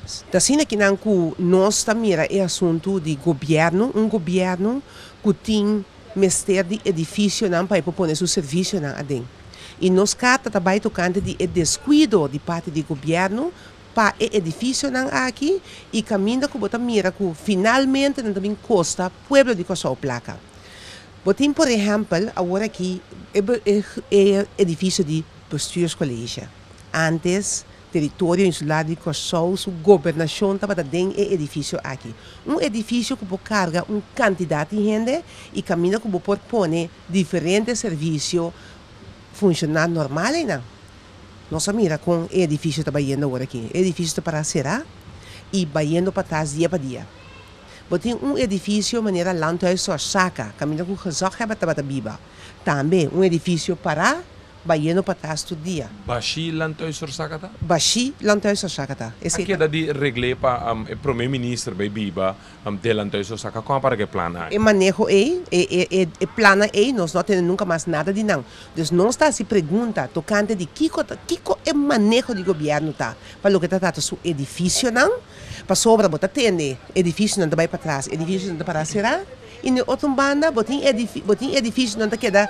Ta asina kinan ku nos ta mira e asuntu di gobièrnu, un gobièrnu ku tin mester di edifisionan pa e por pone su servisionan aden. I nos karta ta bai tokante di e deskuido di parti di gobièrnu pa e edifisionan aki i kaminda ku bo ta mira ku finalmente nan ta bin kosta pueblo di Kòrsou plaka. Bo tin por ehèmpel awor aki e edifisio di Bestuurscollege. Ántes Teritorio Insular di Kòrsou su gobernashon tabata den e edifisio aki. Un edifisio ku por karga un kantidat di hende i kaminda ku bo por pone diferente servisio funshoná normal einan. Nos a mira kon e edifisio ta bayendo awor aki. E edifisio ta pará será i bayendo patras dia pa dia. Bo tin un edifisio manera Landhuis Sorsaka, kaminda ku gezaghebber tabata biba. Tambe un edifisio pará Bayendo patras tur dia. Bashí Landhuis Sorsaka ta? Bashí Landhuis Sorsaka ta. A keda di regl'é pa e promé minister bai biba den Landhuis Sorsaka. Kon a para ku e plan aki? E maneho ei, e plannan ei, nos no a tende nunka mas nada di nan. Dus nos ta hasi pregunta tokante di kiko ta, kiko e maneho di gobièrnu ta pa loke ta trata su edifisionan, pasobra bo ta tende edifisionan ta bai patras, edifisionan ta para será, i na e otro banda bo tin bo tin edifisionan ta keda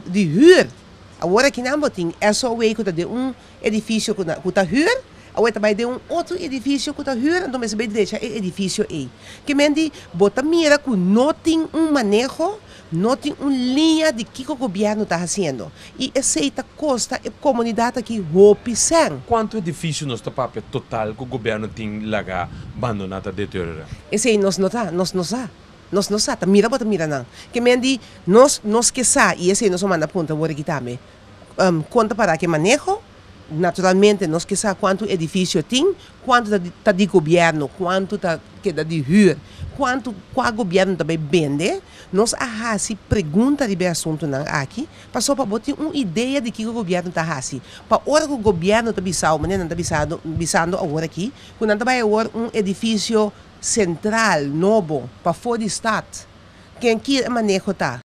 di huur. Awor akinan bo tin SOW ku ta den un edifisio ku ku ta huur, awor e ta bai den un otro edifisio ku ta huur, anto mester bai drecha e edifisio ei. Ke men di bo ta mira ku no tin un maneho, no tin un liña di kiko gobièrnu ta hasiendo. I esei ta kosta e komunidat aki hopi sèn. Kuantu edifisio nos ta papia total ku gobièrnu tin laga bandoná ta deteriorá? Esei nos no ta, nos no sa. Nos no sa, ta mira bo ta mira nan. Ke men di, nos, nos ke sa, i esei nos a manda puntra wor aki tambe. Kon ta para ke maneho? Naturalmente nos ke sa kuantu edifisio tin, kuantu ta ta di gobièrnu, kuantu ta keda di hür, kuantu, kua gobièrnu ta bai bende. Nos a hasi pregunta riba e asuntunan aki, pasobra pa bo tin un idea di kiko gobièrnu ta hasi. Pa ora ku gobièrnu ta bisao, manera nan ta bisado, bisando awor aki, ku nan ta bai awor un edifisio Sentral nobo pafó di stat. Ken ki e maneho ta?